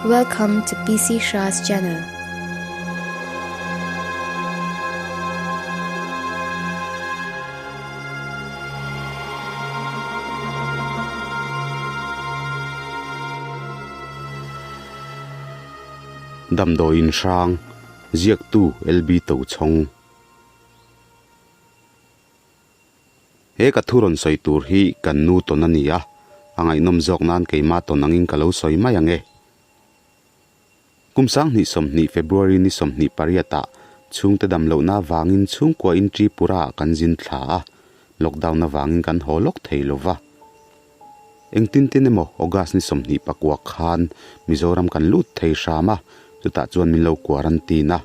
Welcome to PC Shah's channel. Damdawiin hrang, ziaktu LB Tochhawng. He ka thu rawn sawi tur hi kan nu tawn a ni a, a ngaihnawm zawk nan keimah tawn angin ka lo sawi mai ang e. Kum 2020 February ni 28 ah chhungte dam lohna avangin chhungkua in Tripura ah kan zin thla a, lockdown avangin kan haw lawk thei lo va. Engtin tin emaw August ni 29 khan Mizoram kan lut thei hram a, chutah chuan min lo quarantine a.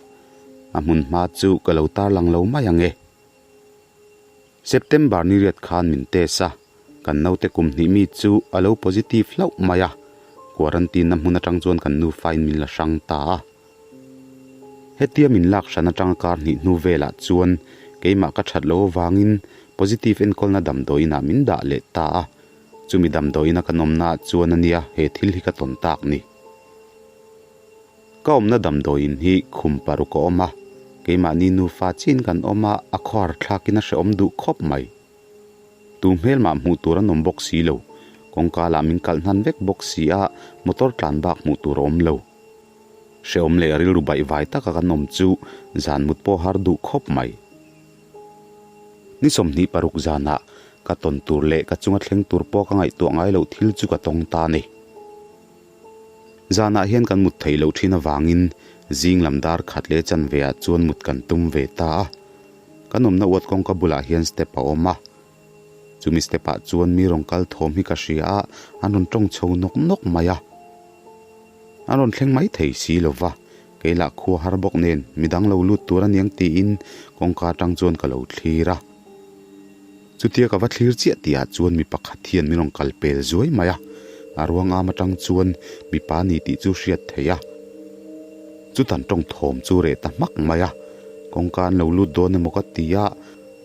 A hmun hma chu ka lo tarlang lo mai ang e. September ni riat khan min test a, kan naute kum hnih mi chu a lo positive hlauh mai a, quarantine na hmun atang chuan kan nufa in min la hrang ta a. Hetia min lak hran atanga kar hnih hnu velah chuan keimah ka that lo avangin positive enkawlna damdawiin ah min dah leh ta a, chumi damdawiin a kan awmna ah chuan ania he thil hi ka tawn tak ni. Ka awmna damdawiin hi khum paruk a awm a, keimahni nufa chin kan awm a, a khawhar thlakin a hrehawm duh khawp mai. Tu hmelmah hmuh tur an awm bawk si lo, kawngka lah min kalh hnan vek bawk si a, motor tlan bak hmuh tur a awm lo. Hrehawm leh rilru baihvai taka kan awm chu zan mut pawh har duh khawp mai. Ni 26 zanah ka tawn tur leh ka chunga thleng tur pawh ka ngaihtuah ngai loh thil chu ka tawng ta a ni. Zanah hian kan mut theih loh thin avangin zing lam dar khat leh chanve ah chuan mut kan tum ve ta a. Kan awmna uat kawngka bulah hian step a awm a. Chumi step ah chuan mi rawn kal thawm hi ka hria a, an rawn tawng chho nawk nawk mai a. An rawn thleng mai thei si lo va, kei lah khua har bawk nen midang lo lut tur aniang tiin kawngka atang chuan ka lo thlir a. Chutia ka va thlir chiah tihah chuan mi pakhat hian min rawn kal pel zuai mai a, a ruang am atang chuan mipa ni tih chu hriat theih a. Chutan tawng thawm chu reh ta hmak mai a, kawngka an lo lut dawn emaw ka ti a,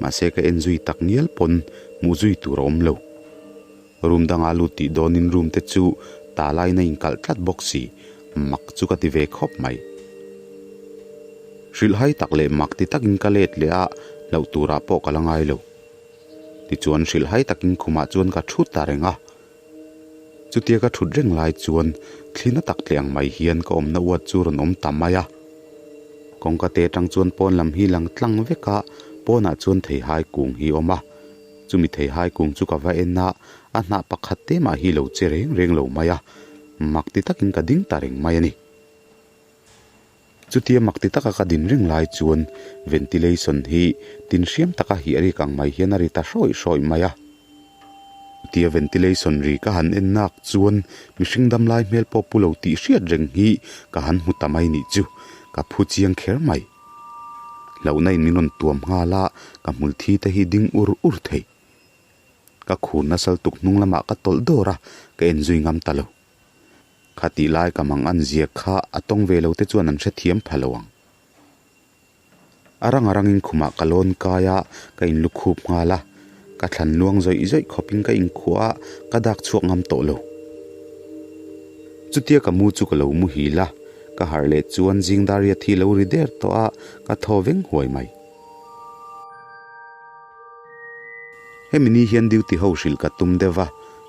mahse ka en zui tak ngial pawn hmuh zui tur a awm lo. Room danga lut tih dawnin room te chu ta laiin a inkalh tlat bawk si, mak chu ka ti ve khawp mai. Hrilhhai tak leh mak ti takin ka let leh a, hlauh turah pawh ka la ngai lo. Tichuan hrilhhai takin khumah chuan ka thut ta reng a. Chutia ka thut reng lai chuan thlina tak tle ang mai hian ka awmna uat chu rawn awm ta mai a. Kawngka te atang chuan pawn lam hi lang tlang vek a, pawnah chuan theihai kung hi a awm a. Chumi theihai kung chu ka va en a, a hnah pakhat te mah hi lo che reng reng lo mai a, mak ti takin ka ding ta reng mai a ni. Chutia mak ti taka ka din reng lai chuan ventilation hi tin hriam taka hi a rik ang mai hian a ri ta hrawih hrawih mai a. Chutia ventilation ri ka han en nak chuan mihring dam lai hmel pawh pu lo tih hriat reng hi ka han hmu ta mai nih chu, ka phu chiang kher mai. Hlauhna in min rawn tuam nghal a, ka hmul thi te hi ding ur ur thei. Ka khur nasal tuk hnung lamah ka tawlh dawr a, ka en zui ngam ta lo. Kha tih lai ka mang an ziak kha a tawng ve lo te chuan an hrethiam pha lo ang. A rang a rangin khumah ka lawn kai a, ka inlukhup nghal a. Ka thlan luang zawih zawih khawpin ka inkhuah a, ka dak chhuak ngam tawh lo. Chutia ka mu chu ka lo muhil a, ka harh leh chuan zing dar-riat hi lo ri der tawh a, ka thaw veng huai mai. Hemi ni hian duty ho hrilh ka tum deuh a,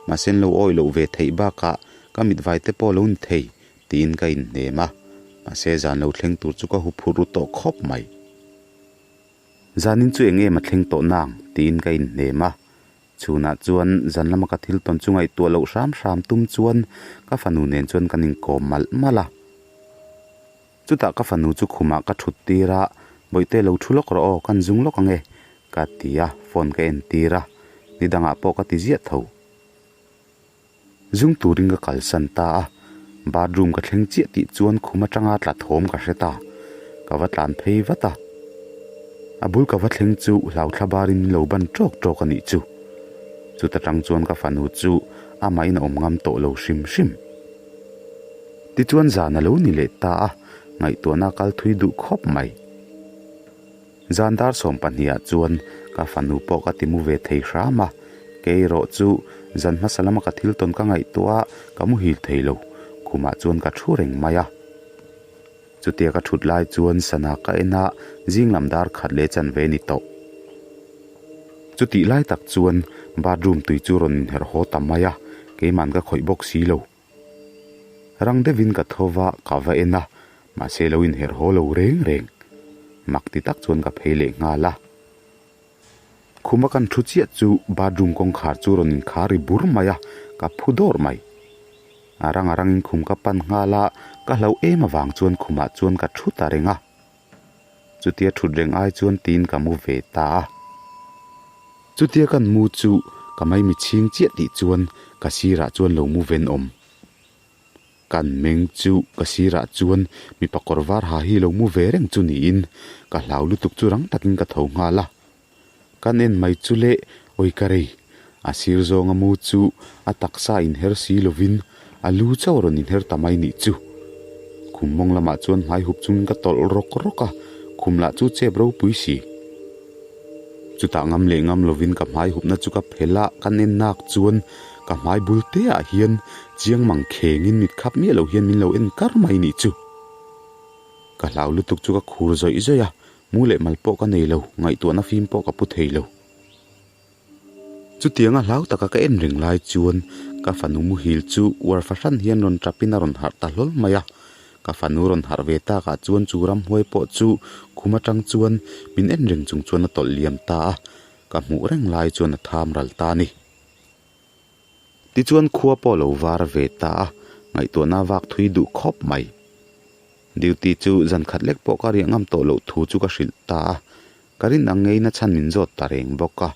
mahse an lo awih loh ve theih bakah ka mitvai te pawh lo ni thei tiin ka inhnem a, mahse zan lo thleng tur chu ka huphurh ru tawh khawp mai. Zanin chu eng em a thleng tawh nang tiin ka inhnem a, chhunah chuan zan lama ka thil tawn chu ngaihtuah loh hram hram tum chuan ka fanu nen chuan kan inkawm malh malh a. Chutah ka fanu chu khumah ka thut tir a, Bawihte lo thu lawk rawh aw, kan zung lawk ang e, ka ti a, phone ka en tir a, ni dangah pawh ka ti ziah tho. Zung turin ka kalsan ta a, bathroom ka thleng chiah tih chuan khum atanga tla thawm ka hre ta, ka va tlan phei vat a. A bul ka va thleng chu hlauthla barin min lo ban tawk tawk a nih chu. Chuta tang chuan ka fanu chu amahin a awm ngam tawh lo hrim hrim. Tichuan zan a lo ni leh ta a, ngaihtuahna a kal thui duh khawp mai. Zan dar 12 ah chuan ka fanu pawh ka ti mu ve thei hram a, kei erawh chu zan hmasa lama ka thil tawn ka ngaihtuah a, ka muhil thei lo. Khumah chuan ka thu reng mai a. Chutia ka thut lai chuan sana ka en a, zing lam dar khat leh chanve ni tawh. Chutih lai tak chuan bathroom tui chu rawn inherh haw ta mai a, keiman ka khawih bawk si lo. Rang deuhin ka tho va, ka va en a, mahse lo inherh haw lo reng reng. Mak ti tak chuan ka phei leh nghal a. Khuma kan thu chiah chu bathroom kawngkhar chu rawn inkhar ri bur mai a, ka phu dawr mai. A rang a rangin khum ka pan nghal a, ka hlauh em avang chuan khumah chuan ka thu ta reng a. Chutia thut reng ai chuan tiin ka mu ve ta a. Chutia kan mu chu ka maimi chhing chiah tih chuan ka sirah chuan lo mu ven awm. Kan meng chu ka sirah chuan mipa kawr var ha hi lo mu ve reng chu niin ka hlau lutuk chu rang takin ka tho nghal a. Kan en mai chu le awi ka rei. A sir zawnga mu chu a taksa inher si lovin a lu chauh rawn inher ta mai nih chu. Khum mawng lamah chuan hmai hup chungin ka tawlh rawk rawk a, khum lah chu chep ropui si. Chutah ngam leh ngam lovin ka hmai hupna chu ka phelh a, ka nen nak chuan ka hmai bul te ah hian chiang mang khengin mit khap miah lo hian min lo en kar mai nih chu. Ka hlau lutuk chu ka khur zawih zawih a, mu leh mal pawh ka nei lo, ngaihtuahna fim pawh ka pu thei lo. Chutianga hlau taka ka en reng lai chuan ka fanu muhil chu uar fahran hian rawn tapin a rawn harh ta hlawl mai a. Ka fanu rawn harh ve takah chuan chu ramhuai pawh chu khum atang chuan min en reng chung chuan a tawlh liam ta a, ka hmuh reng lai chuan a tham ral ta a ni. Tichuan khua pawh lo var ve ta a, ngaihtuahna vak thui duh khawp mai. Duty chu zan khat lek pawh ka riah ngam tawh loh thu chu ka hrilh ta a, Ka rin ang ngei na chhan min zawt ta reng bawk a.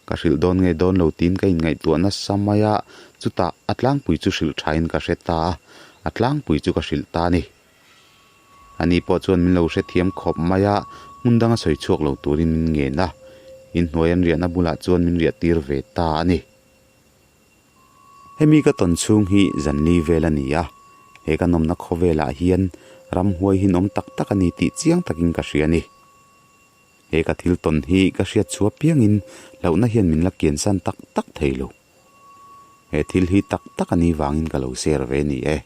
Ka hrilh dawn nge dawn lo tiin ka inngaihtuah nasa mai a, chutah a tlangpui chu hrilh thain ka hre ta a, a tlangpui chu ka hrilh ta a ni. Ani pawh chuan min lo hrethiam khawp mai a, hmun danga sawi chhuak lo turin min ngen a, inhnuai an riahna bulah chuan min riah tir ve ta a ni. Hemi ka tawn chhung hi zanli vel a ni a, he ka nawmna khawvelah hian ramhuai hi nawm tak tak a ni tih chiang takin ka hria a ni. He ka thil tawn hi ka hriat chhuah piangin hlauhna hian min la kiansan tak tak thei lo. He thil hi tak tak a ni vangin ka lo share ve ni e.